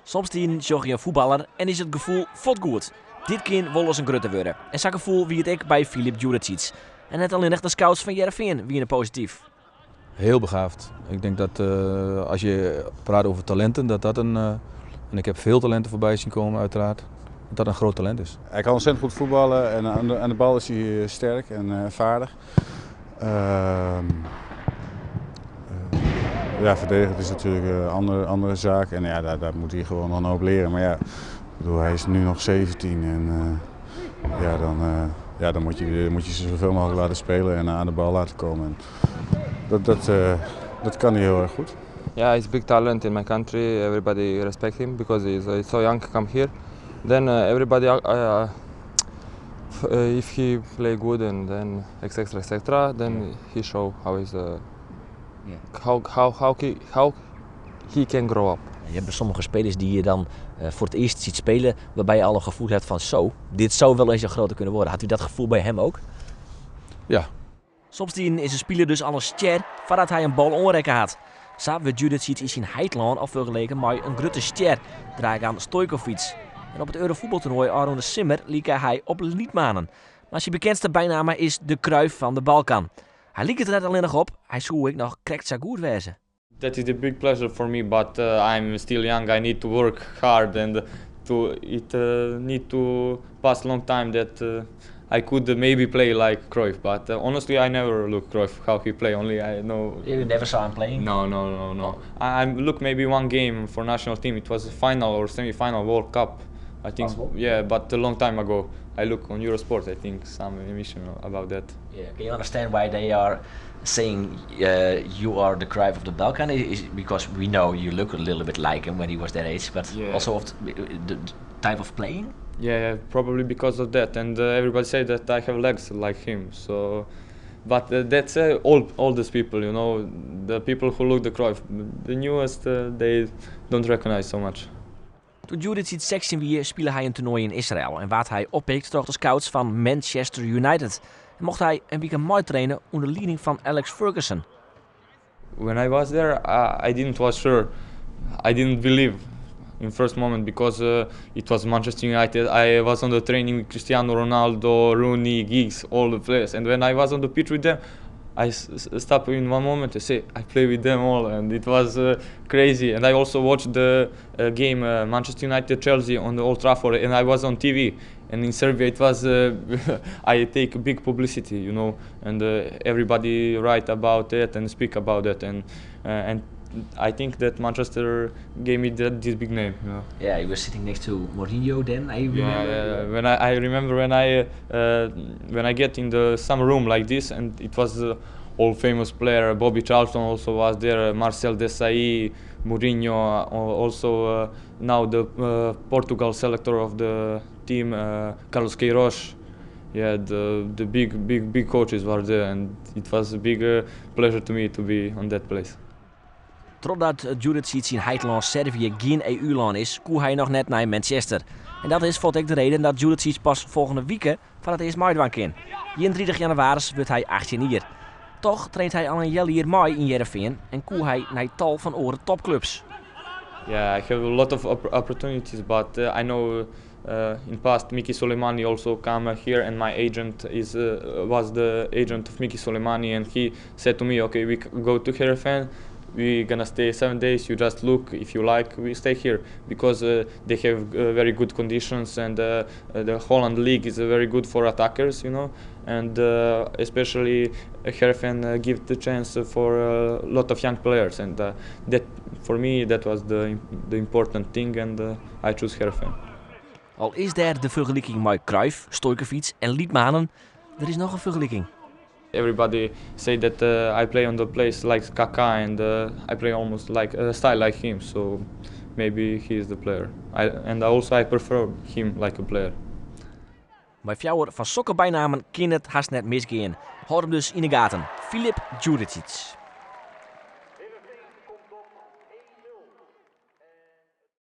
Somstiden sjogge je in fuotballer en is it gefoel fuort goed. Dit kin wolris in grutte wurde. En sa'n gefoel wie it ek by Filip Djuricic. En net allinnich de scouts fan Hearrenfean wiene posityf. Heel begaafd. Ik denk dat als je praat over talenten, dat dat een, en ik heb veel talenten voorbij zien komen uiteraard, dat dat een groot talent is. Hij kan ontzettend goed voetballen en aan de bal is hij sterk en vaardig. Ja, verdedigen is natuurlijk een andere zaak. En ja, daar moet hij gewoon nog een hoop leren. Maar ja, ik bedoel, hij is nu nog 17 en ja, dan, ja, dan moet je ze zoveel mogelijk laten spelen en aan de bal laten komen. En dat kan hij heel erg goed. Yeah, he's big talent in my country. Everybody respect him because he's so young come here. Then everybody, if he play good and then etc etc, then he show how is how he can grow up. Je hebt sommige spelers die je dan voor het eerst ziet spelen, waarbij je al een gevoel hebt van zo, dit zou wel eens een grote kunnen worden. Had u dat gevoel bij hem ook? Ja. Somstiden is in spiler dus al in stjer foardat hy in bal oanrekke hat. Sa wurdt Djuricic yn syn heitelân al fergeleken mei in grutte stjer, Dragan Stojkovic. En op it Eurovoetbaltoernoai ôfrûne simmer like hy op Litmanen. Mar syn bekendste bynamme is de Cruijff fan de Balkan. Hy liket der net allinnich op, hy soe ek noch krekt sa goed wêze. That is a big pleasure for me, but I'm still young. I need to work hard and to it need to pass long time that I could maybe play like Cruyff. But honestly, I never look Cruyff how he play. Only I know. You never saw him playing? No. I look maybe one game for national team. It was a final or semi-final World Cup, I think. Possible. Yeah, but a long time ago. I look on Eurosport. I think some emission about that. Yeah. Can you understand why they are saying you are the Cruyff of the Balkan? Is because we know you look a little bit like him when he was that age, but also of the type of playing? Yeah, probably because of that. And everybody say that I have legs like him. So, but that's all oldest people, the people who look the Cruyff. The newest, they don't recognize so much. Doe't Djuricic 16 wie, spile hy in toernoai yn Israël en waard hy oppikt troch de scouts fan Manchester United. En mocht hy in wike meitraine ûnder lieding fan Alex Ferguson. When I was there, I didn't was sure. I didn't believe in first moment because it was Manchester United. I was on the training with Cristiano Ronaldo, Rooney, Giggs, all the players. And when I was on the pitch with them, I stopped in one moment and say, "I play with them all," and it was crazy. And I also watched the game Manchester United Chelsea on the Old Trafford, and I was on TV. And in Serbia, it was I take big publicity, and everybody write about it and speak about it, and I think that Manchester gave me this big name. You know? Yeah, you were sitting next to Mourinho then, I remember. Yeah. When I remember when I get in the some room like this, and it was all famous player. Bobby Charlton also was there, Marcel Desailly, Mourinho, also now the Portugal selector of the team, Carlos Queiroz. Yeah, the big, big, big coaches were there, and it was a big pleasure to me to be on that place. Trochdat Djuricic syn heitelân Servië gjin EU-lân is, koe hy noch net nei Manchester. En dat is fuort ek de reden dat Djuricic pas folgjende wike foar it earst meidwaan kin. 31 jannewaris wurdt hy 18 jier. Dochs traint hy al in healjier mei yn Hearrenfean en koe hy nei tal fan oare topklups. Yeah, I have a lot of opportunities, but I know in past Miki Soleimani also come here, and my agent is was the agent of Miki Soleimani, and he said to me, "Okay, we go to Heerenveen, we gonna stay 7 days. You just look if you like, we stay here because they have very good conditions, and the Holland League is very good for attackers, and especially Heerenveen give the chance for a lot of young players, and that for me that was the important thing, and I choose Heerenveen." Al is der de fergeliking mei Cruijff, Stojkovic en Litmanen, der is noch in fergeliking. Everybody say that I play on the place like Kaká and I play almost like a style like him. So maybe he is the player. And also I prefer him like a player. Mei fjouwer fan sokke bynammen kin it hast net misgean. Hâld him dus yn 'e gaten. Filip Djuricic.